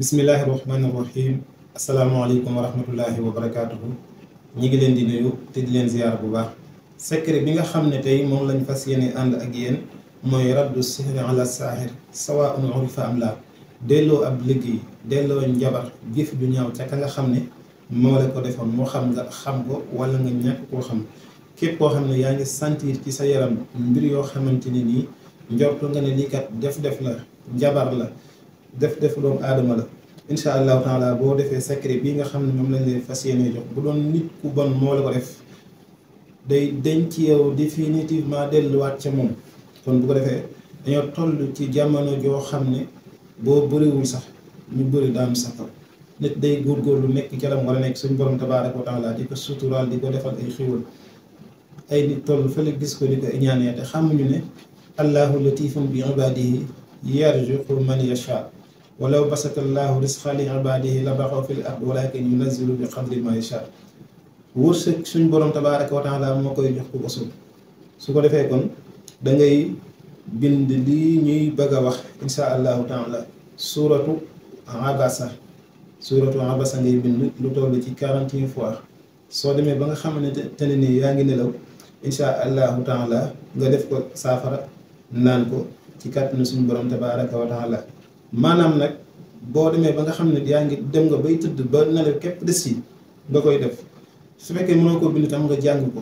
bismillahi rahmaani rahim asalaamaaleykum wa rahmatullahi wa barakaatuhu. ñi ngi leen di nuyu te di leen ziyaar bu baax. secret bi nga xam ne tey moom lañ fas yéene ànd ak yéen mooy raddu sihri ala saaxir sawaa'un urifa am laa. delloo ab liggéey delloo njabar jëf ju ñaaw ca ka nga xam ne moo la ko defoon moo xam nga xam ko wala nga ñàkk koo xam. képp koo xam ne yaa ngi sentir ci sa yaram mbir yoo xamante ne nii njortu nga ne lii kat def la njabar la def doomu aadama la, incha allahu taala boo defee secret bii nga xam ne moom lañ leen fas yéene jox bu doon nit ku bon moo la ko def day denc ci yow définitivement delluwaat ca moom. kon bu ko defee dañoo toll ci jamono joo xam ne boo bëriwul sax ñu bëri daanu sa kaw. nit day góorgóorlu nekk ca la mu war a nekk suñ borom tabaaraka wa taala di ko suturaal di ko defal ay xiwal. ay nit toll fële gis ko di ko ñaanee te xamuñu ne allahu latifun bi ibadihi yarzuqu man yasha walaw basata allahu risqa li ibadihi la baxaw fil ard walakin yunazzilu bi qadri ma yasha. wërsëg suñ borom tabaaraka wa taala moo koy jox ku ko soob. su ko defee kon da ngay bind lii ñuy bëgg a wax insha allahu taala suuratu abasa ngay bind lu toll ci 41 fois. soo demee ba nga xamante ne nii yaa ngi nelaw insha allahu taala nga def ko saafara naan ko ci kàttanu suñu borom tabaaraka wa taala. maanaam nag boo demee ba nga xam ne yaa ngi dem nga bay tëdd ba nelaw képp des yi nga koy def. su fekkee mënoo koo bind itam nga jàng ko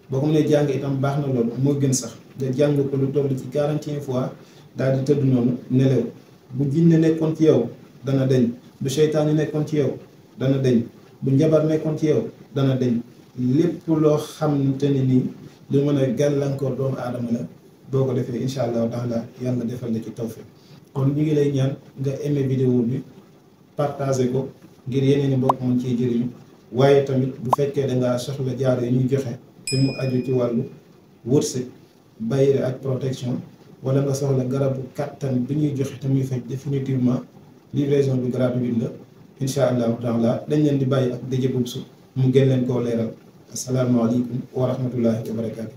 boo ko mënee jàng itam baax na loolu moo gën sax nga jàng ko lu toll ci 41 fois daal di tëdd noonu nelaw. bu jinne nekkoon ci yow dana deñ, bu seytaane nekkoon ci yow dana deñ, bu njabar nekkoon ci yow dana deñ. lépp loo xamante ne nii lu mën a gàllankoor doomu aadama la boo ko defee incha allahu taala yàlla defal la ci tawfiq. kon ñu ngi lay ñaan nga aimé vidéo bi partagé ko ngir yeneen i mbokk mën ciy jëriñu. waaye tamit bu fekkee dangaa soxla jaar yi ñuy joxe te mu aju ci wàllu wërsëg bayre ak protection wala nga soxla garabu kattan bi ñuy joxe te muy faj définitivement livraison bi gratuite la incha allahu taala dañ leen di bàyyi ak dëjë bub su mu gën leen koo leeral. asalaamaaleykum wa rahmatullahi wa barakaatu.